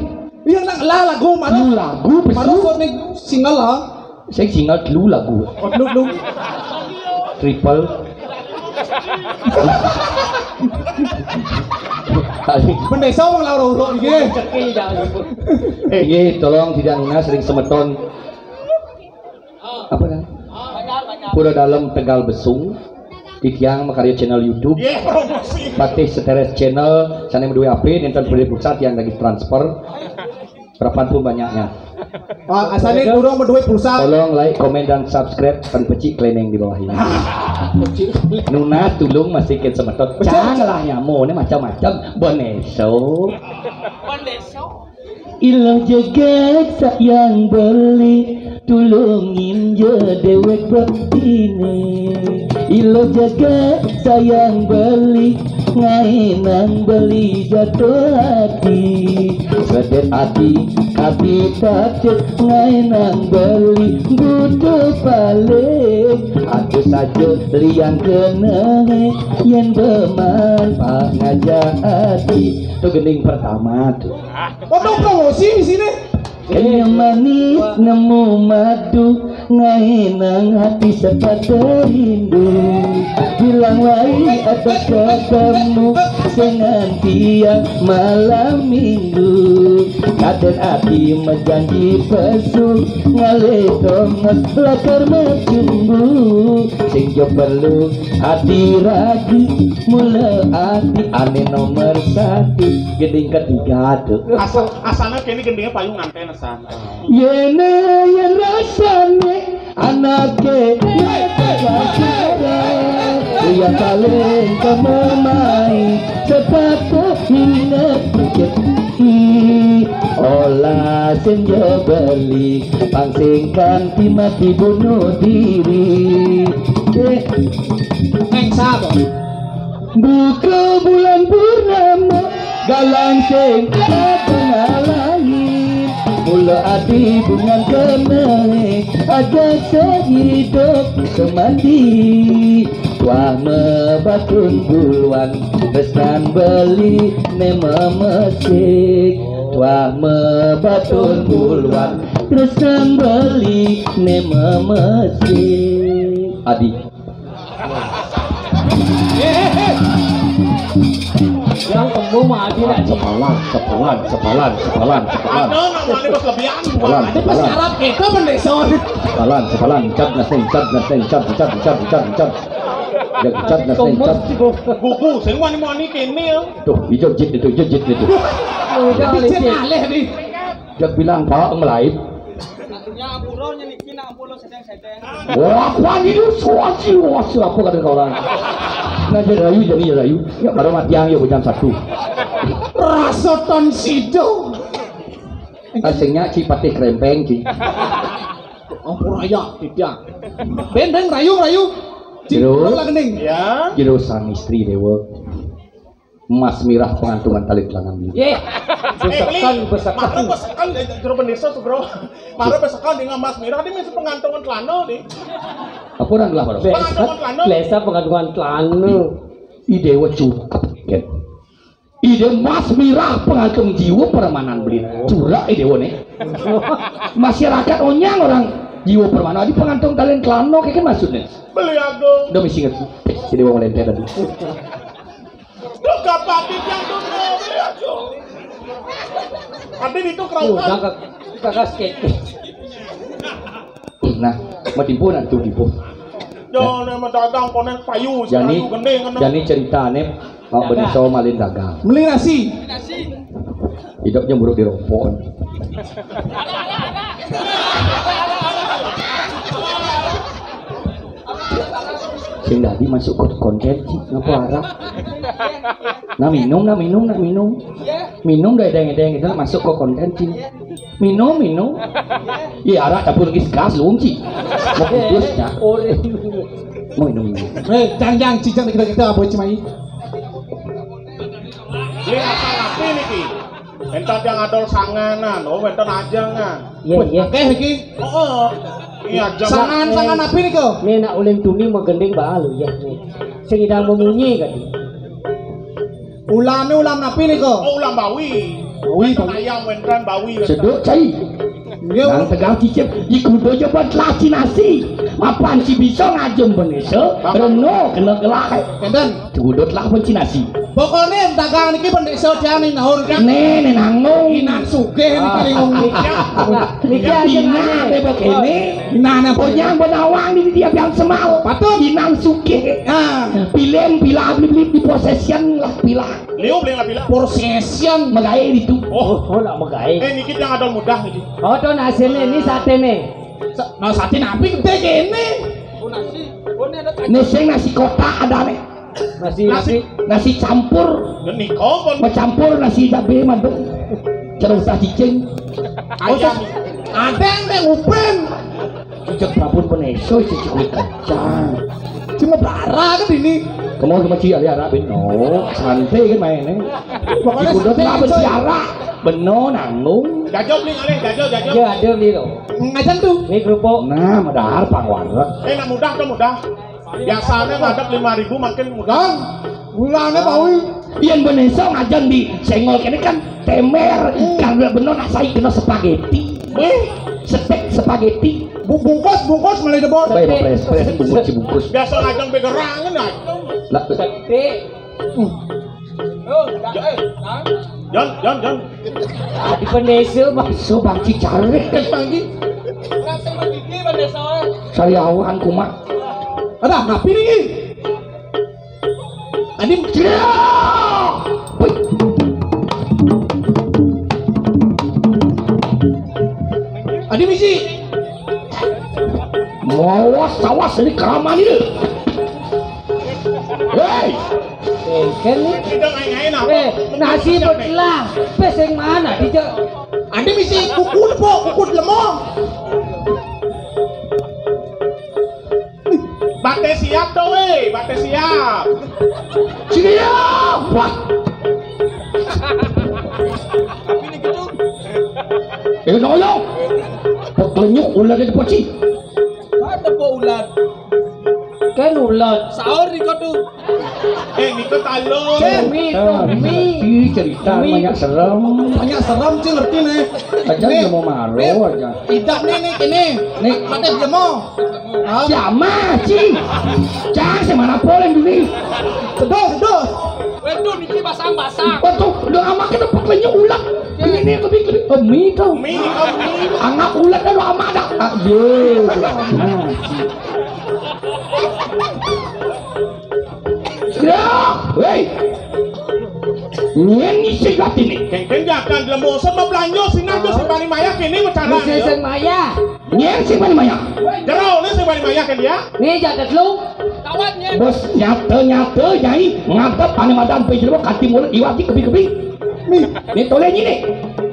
Iya, nak lah lagu mana? Lu lagu, besu. Mana sone single lah? Saya single dulu lagu. Oh, dulu, dulu. Triple. Bendesa wong lara uruk iki. Cekil jangan. Eh, iya, tolong tidak nuna sering semeton. Apa kan? Pura Dalam Tegal Besung. Titiang makarya channel YouTube. Iya, promosi. Patih Seteres Channel, sane duwe H P, nenten beli pulsa, tiang lagi transfer. Berapapun banyaknya. Ah, asane durung duwe pulsa. Tolong like, komen, dan subscribe, kan pecik kleneng di bawah ini. Nuna tulung masih ken semeton. Betul. Janganlah nyamu, ini macam-macam. Boneso. Boneso. Iloh jegeg sayang beli, tulungin je dewek betine. Iloh jegeg sayang beli, ngaenang beli jatuh hati. Sedet hati, hati tatet, ngaenang beli butuh paling. Aku saja liang kena, yen beman pak ngajak hati. Itu gending pertama tuh. Ono promosi di sini. Kaya manis nemu madu, ngaenang hati sepatu rindu. Bilang wai ada ketemu, sengan tiang malam minggu. Kaden ati mejanji pesu, ngalih tongos lakar mecumbu. Sing jo perlu ati ragi, mula ati ane nomor satu. Gending ketiga tuh. Asal, asalnya kene gendingnya payung nganten, san. Yene yen rasane anake nek kasara, yang paling kamu mai sepatu inget rezeki. Olah senja beli, pangsing kanti mati bunuh diri. Eh. Neng sapa? Buka bulan purnama, galang sing kadang lain. Mula adi bungan kenai, aja sehidup semati. Wah mebatun buluan, tresnan beli ne memesik. Wah mebatun buluan, tresnan beli ne memesik. Adi. Yang temu mah adi nak, Ji. Sepalan, sepalan, sepalan, sepalan, sepalan. Ada nak mani pas lebihan. Sepalan, sepalan. Ada pas Arab kita bendesa. Sepalan, sepalan. Cat naseng, cat naseng, cat, cat, cat, cat, cat. Ya, cat naseng, cat. Buku, sing mani-mani kene ya. Tuh, ijo jit itu, ijo jit itu. Udah, licin. Alih nih. Jak bilang, "Pak, ngelait." Satunya ampura, niki nak ampura sedeng-sedeng. Wah, apa nih lu? Suasi, suasi, apa kata orang? Nah, jadi rayu, jadi ya rayu. Ya, baru mati yang ya jam satu. Rasa ton sido. Asingnya Ci Patih Krempeng, Ci. Ampura ya, tidak. Bendeng rayu, rayu. Cik, Jero. Lah gending. Ya. Jero sang istri dewa. Emas mirah pangantungan talin kelangan. Yeh. Besekan, besekan. Mara besekan di jero bendesa tuh, Bro. Mara besekan dengan emas mirah, dia mesti pangantungan celana nih. Apa orang gelah, Bro? Pangantungan celana. Lesa pangantungan celana. I dewa cukup, kan. Ide emas mirah pangantung jiwa permanan beli. Curak ide dewa nih. Masyarakat onyang orang jiwa permanan. Adi pangantung talin celana, kayak kan maksudnya. Beli agung. Udah mesti ngerti. Jadi wong lentera tadi. Duh, kapati yang dunia, beli agung. Adi itu keraukan. Udah, kakak, kakak skate. Nah, mau tipu nak tuh tipu. Yo, nama dagang konen payu, jani, payu gending, kena. Jani ceritane, mau beli so malin dagang. Beli nasi. Hidupnya buruk di rompon. Sing dadi masuk ke konten sih, ngapa arah? Nah minum, nah minum, nah minum. Minum dah edeng-edeng itu masuk ke konten sih. Minum, minum. Iya, arak campur lagi gas lu, Ci. Mau putus ya. Mau minum, minum. Eh, jangan, jangan, Ci, jangan kita, kita apa, Ci, mai? Ini apa napi niki? Entar yang adol sanganan, oh, entar aja kan. Iya, iya. Akeh iki. Heeh. Iya, aja. Sangan, sangan napi niku? Ini nak ulin tuni mau gending baal ya. Sing idang memunyi kan. Ulane ulam napi nika? Oh, ulam bawi. Bawi, wénten bawi. Ayam, wénten bawi, wénten. Seduk cai. Nggih. Nang tegal cicip di kuda coba telah cinasi. Mapan si bisa ngajem benesa, reno kena gelah. Enten. Kuda telah pun cinasi. Pokoknya dagang niki benesa jani naur kan. Nene nangung. Inan sugih niki ngomong. Niki aja. Inan bebek ini. Inan apa? Ponyang benawang di dia biang semal. Patut. Inan sugih. Ah. Pilih pilah beli-beli di possession lah pilah. Liu beli nggak bilang. Possession. Megawe itu. Oh, oh, nak megawe. Eh, niki yang ada mudah niki. Oh, to nasine ini satene. Sa-, nah, sate napi gede kene. Oh, nasi. Oh, ini ada. Ini sing nasi kotak ada nih. Nasi, nasi, nasi campur. Ini kompon. Mau campur nasi cabe madu. Cara usah cicing. Ayam. Ada yang ngupen. Cicak babon peneso, cicak kulit kacang. Cuma bara kan ini. Kamu sama Ci, ali arak ben. Oh, santai kan mainnya. Pokoknya kuda santai, apa coy. Siarak. Beno nanggung. Jajo beli alih, jajo, jajo. Iya, ada beli lo. Ngajan tuh. Ini kerupuk. Nah, madahar pang wareg. Eh, nak mudah tuh mudah. Biasanya ngadep lima ribu makin mudah. Kan? Gulanya bau. Yang beneso ngajan di senggol kene kan temer. Hmm. Karena bener nak saya kena spaghetti. Eh, setek spaghetti. Bu-, bungkus, bungkus mulai debor. Baik, Pak Pres, Pres, bungkus, bungkus. Biasa ngajeng begerangan, ah. Lah, sedih. Oh, dah, eh, ah. Jon, Jon, Jon. Di pendesa, Bang. So, Bang Cicarik, kan, Bang Ji? Rasa begini, Bang Desa. Sariawan, kumat. Ada, napi nih? Adi, adi misi. Mawas, awas ini keraman ini. Hei. Engken nih. Kita main-main apa? Eh, nasi belah. Peseng mana? Dijak. Adi misi kuku lepo, kuku lemong. Bate siap to, weh, bate siap. Siap, Pak. Tapi ini gitu. Eh, nolong. Pekenyuk ular di poci. Ada po ular. Kan ular. Sahur di kotu. Eh, niku talon. Cek, mi, mi. Ih, cerita banyak serem. Banyak serem, Ci, ngerti nih. Aja nih, mau malu aja. Idak nih, nih, ini. Nih. Mate jemo. Ah. Jama, Ci. Jangan semana boleh dulu. Sedus, sedus. Waduh, niki basang-basang. Waduh, udah amat kita pakainya ulang. Ini nih, lebih, lebih. Oh, mi tuh. Mi, oh, mi. Angap ulang kan lama dah. Ah, iya, udah lama, Ci. Ya, hei. Nyén ngisi ati né. Kéngkén jakan lembosot mau belanja sinah tuh sing bani maya kéné wacana. Sing bani maya. Nyén sing bani maya. Jero né sing bani maya kén dia. Né jaket lu. Bos nyata-nyata nyai ngadep ané madan pé jero kati mulut iwati kebi-kebi. Nih, né tolé nyini.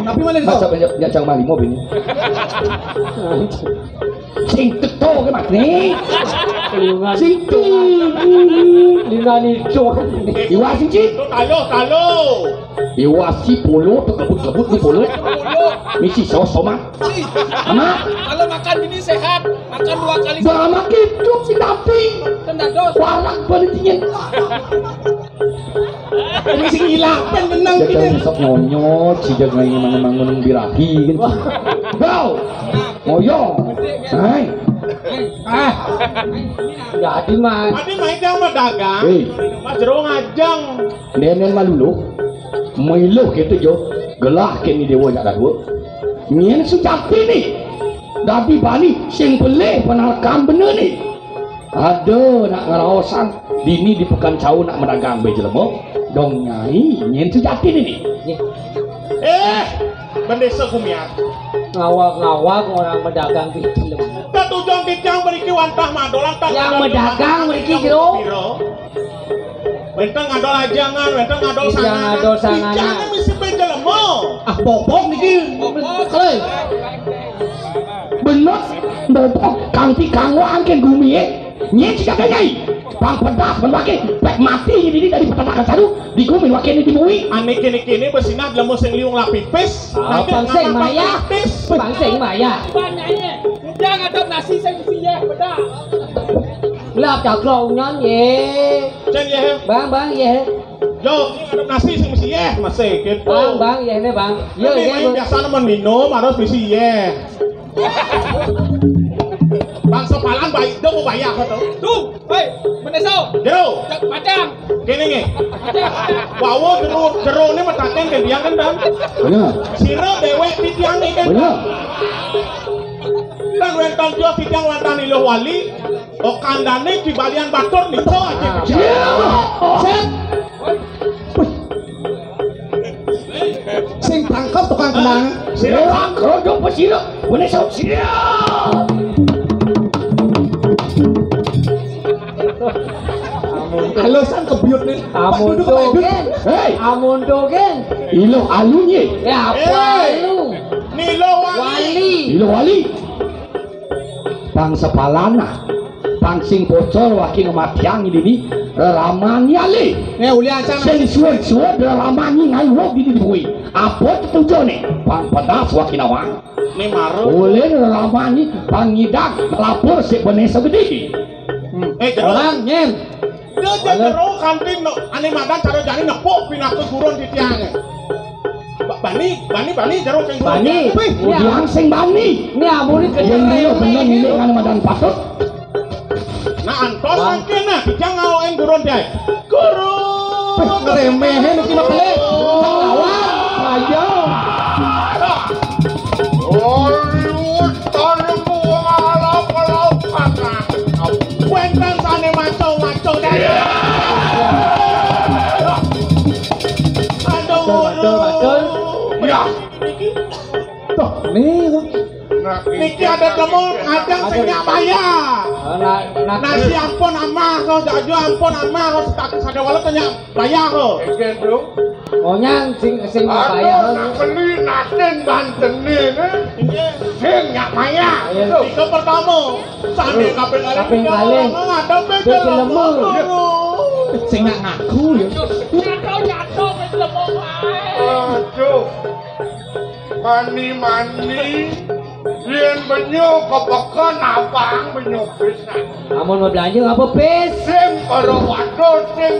Tapi mana dia? Masa banyak banyak cang mali mobil ni. Sing teto ke mak ni? Sing tu. Lima ni tu. Iwa sing ci. Tu talo, talo. Iwa si polo tu kebut-kebut ni polo. Misi saus tomat. Amat. Kalau makan ini sehat, makan dua kali. Jangan makan itu si tapi. Tenda dos. Warak balik dingin. Ini sing ilang, kan menang. Jaga gini. Sok nyonyot, si jaga ini mangun-mangun birahi kan. Go! Moyo. Hai. Ah. Jadi, Mas. Tadi main sama dagang. Hei. Mas Jero ngajeng. Nenen malulu. Mailuh gitu jo. Gelah kini dewa jak dadua. Nyen sujati ni. Dadi bani sing pelih penalkam bener ni. Ada nak ngeraosan dini di Pekan Cau nak medagang be jelema. Dong nyai nyen sejati dini. Nggih. Eh, bendesa kumiat. Ngawag-ngawag orang medagang di jelema. Tetujong titiang mriki wantah madolan tak. Yang medagang mriki, Jero. Piro? Wénten ngadol ajangan, wénten ngadol sanganan. Ngadol sanganan. Titiang misi be jelema. Ah, bobok niki. Bobok. Kalih. Bener, bobok kanthi kanggo angken gumi, eh. Nyén sing kakek nyai. Pang pedas, ben waké, pek mati ini dari peternakan saru, di gumi waké ini di bumi. Ané kéné-kéné besinah lemu sing liung lapipis. Ah, pang sing maya. Pang sing maya. Jangan ada nasi sing siyah, bedah. Lah, caklok nyan, ye. Cén yé. Bang, bang, ye. Yo, ngadep nasi sing mesti yéh, masih gitu. Bang, bang, yéh né, Bang. Yo, ini yéh, main Bang. Biasa nemen minum harus mesti yéh. Bang sepalan baik dong mau bayar kau tuh. Tuh, hei, meneso. Jero. Cak padang. Gini nih. Padang, padang. Wawo jero, jero ini metaten ke dia kan, Dan. Iya. Sira déwék titiang nih kan. Iya. Kan wénten dia titiang wantah niluh wali. Oh, kandhane Ki Balian Batur nika aja. Iya. Sip. Sing tangkep tukang kendang. Sira tangkep dong, Pak, sira. Boleh sok sira. Amun. Alasan kebiut nih. Amun Pak Duduk, Pak Duduk. Dogen. Hei. Amun Dogen. Ilo alunye. Ya apa lu? Nilo wali. Wali. Ilo wali. Pang sepalana, pang sing pocol waké ngematiang dini, reramani alih. Né, uli acan. Sing suwé-suwé reramani ngayuh dini dibuhi. Apa tetujone? Pang pedas waké nawang. Né maro. Oleh reramani pang ngidak lapor si bené segede. Hmm. Eh, jero. Orang, nyen. Dia jero kanthi no, ané madan cara jani nepuk pinaka gurun titiang. Ba-, bani, bani, bani, jero sing gurun. Bani. Wih, ya. Yang sing bani. Ini amuni. Yang dia bener ini kan madan patut. Nah, antos mangkin nah, kita ngawain gurun dia. Gurun. Wih, ngeremehin kita pelit. Lawan. Ayo. Hollywood, Hollywood, Wénten sané maco-maco dadi. Aduh, betul, betul, betul. Ya. Tuh, nih. Niki ada temu, ajeng sing nyak bayar. Oh, na-, na-, nasi ampun amah, kau jajo ampun amah, kau setak sadéwala tanya. Bayar kok. Ején, Bro. Oh, nyang sing, sing bayar. Nak beli nasin banten ni, ni. Sing nyak bayar. Iya. Tiga pertama. Sandi kaping kali. Kaping kali. Ngadep ke jelema. Sing nak ngaku ya. Nyata, nyata ke jelema. Aduh. Mani-mani. Yén benyo kepeken abang benyo pisan. Amun mau belanja apa pis? Sing para waduh sing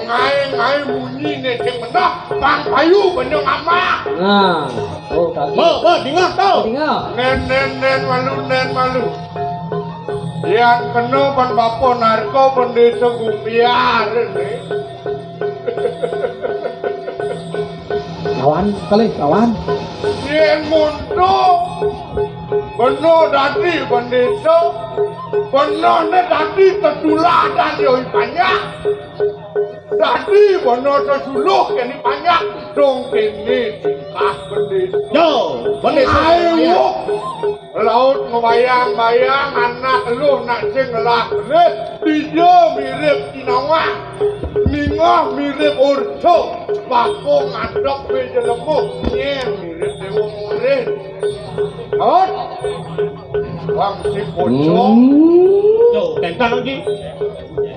Ngaé-ngaé munyine sing meneh, Bang Bayu bener ngambak. Nah, oh, kaki. Bo, bo, dingeh to. Dingeh. Nen, nen, nen, malu, nen, malu. Yan kena ban bapa narka bendesa gumbiar. Lawan, kalih, lawan. Yen muntuk, bener dadi bendesa, bener ne dadi tetuladan yo banyak. Dadi bana sesuluh kene panjak dong kene tingkah bendit. Yo, bendit. Ayo. Laut ngebayang-bayang anak lu nak sing ngelah bendit. Dija mirip kinawang. Ningah mirip ursa. Bako ngadep be jelema. Nyen mirip dewa murid. Hot. Wang si pocong. Hmm. Yo, tentang lagi.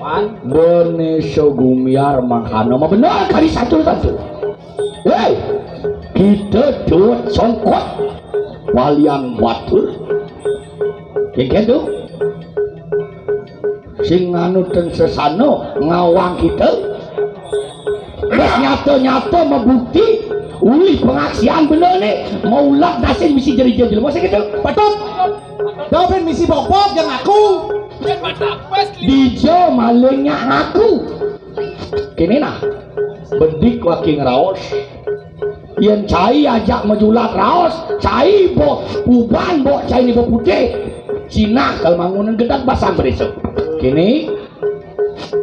Wan. Bene segumiar mangkana mah bener kali satu-satu. Hei, kita duet songkot balian batur. Kengken tu. Sing nganu ten sesano ngawang kita. Wis nyata-nyata mabukti ulih pengaksian bendar ni, maulat dasin misi jerija jelema sing kitu. Patut. Dau ben misi bobot yang aku. Dija malingnya aku. Kene nah. Bedik waki ngraos. Yen cai ajak majulat raos, cai bo puban bo cai ni bo putih. Cina kal mangunan gedang basang beresok. Kene,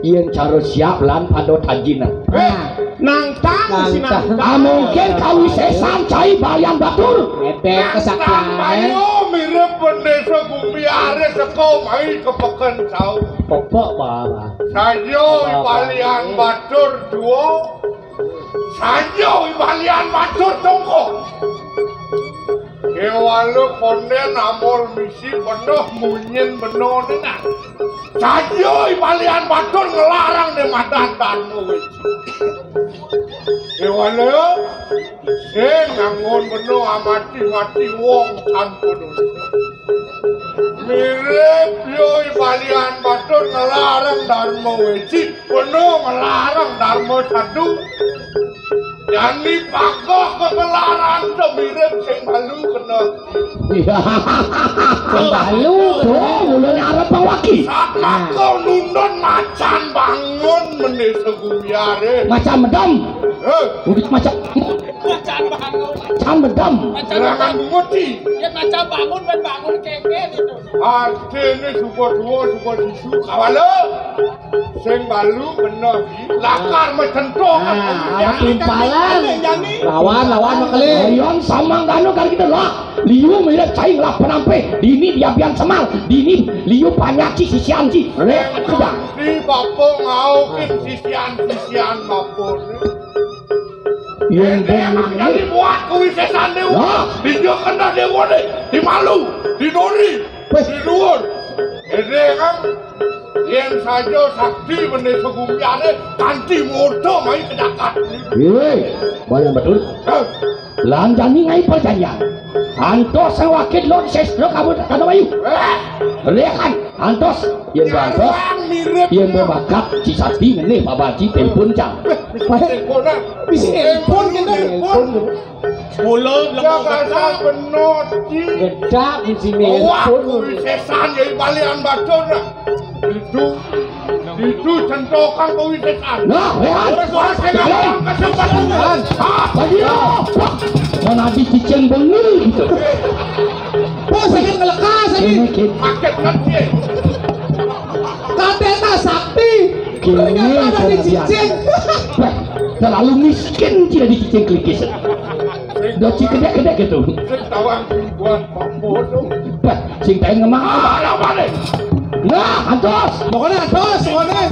yen cara siap lan pada tajina. Nah, nangtang si nangtang. Ah, mungkin kawisesan cai balian batur. Ngedek kesaktian. Ayo mirip pendesa bumi aris seko mai ke peken cau. Pepek, Pak. Saja balian batur dua. Saja balian batur tungkuk. Kewala konden amol misi benuh munyin benuh ni nah. Saja balian batur ngelarang di madan Dharma Weci. Kewala sing nganggon benuh amati-mati wong tanpa dosa. Mirip yo balian batur ngelarang Dharma Weci. Kono ngelarang Dharma Sadu. Jani pagoh kegelaran to mirip sing balu kena. Iya. Sing balu, oh, mulane arep pawaki. Sat mako nundun macan bangun meni segumiare. Macan medem. Eh. Udik macan. Macan bangun. Macan medem. Macan bangun. Yen macan bangun, ben bangun kengken itu. Artine suka dua, suka sisu, kawala. Sing balu kena lakar mecentok. Nah, awak timpalan. Lawan, lawan, makele. Ayon samang dano kali kita lah. Liu mirip cai ngelah penampih. Dini diabian semal. Dini liu panyaci sisian ci. Rek, sudah. Di bapo ngaukin sisian-sisian bapo ni. Yen ben jadi buat kuwisesan dewa. Wah. Di dia kena dewa ni. Di malu. Di dori. Weh. Di luar. Ini kan. Yen saja sakti bendesa gumiane kanti moto mai kedakat. Hei, bayang betul. Hah? Lan jani ngai perjanjian. Antos sing wakil lon sestra kamu kada bayu. Eh. Lihat kan, antos yen antos. Yen berbakat ci sakti ngene babaji telepon cang. Bisi telepon kita. Telepon. Bola lemu asal benot ci. Gedak di sini. Wah, kuwi sesan ya balian batur. Itu itu centokan kuwi sesan. Nah, ya. Wis ora sing ngomong kesempatan. Ah, dia. Mana di cicing bengi gitu. Bos, sakit ngelekas lagi. Ini kit. Paket nanti. Katena sakti. Ternyata ada di cicing. Wah, terlalu miskin tidak di cicing klikis. Doci kedek-kedek gitu. Sing tawang buat Pak Bodo. Bah, sing pengen ngemang. Ah, lah balik. Nah, antos. Pokoknya antos, pokoknya.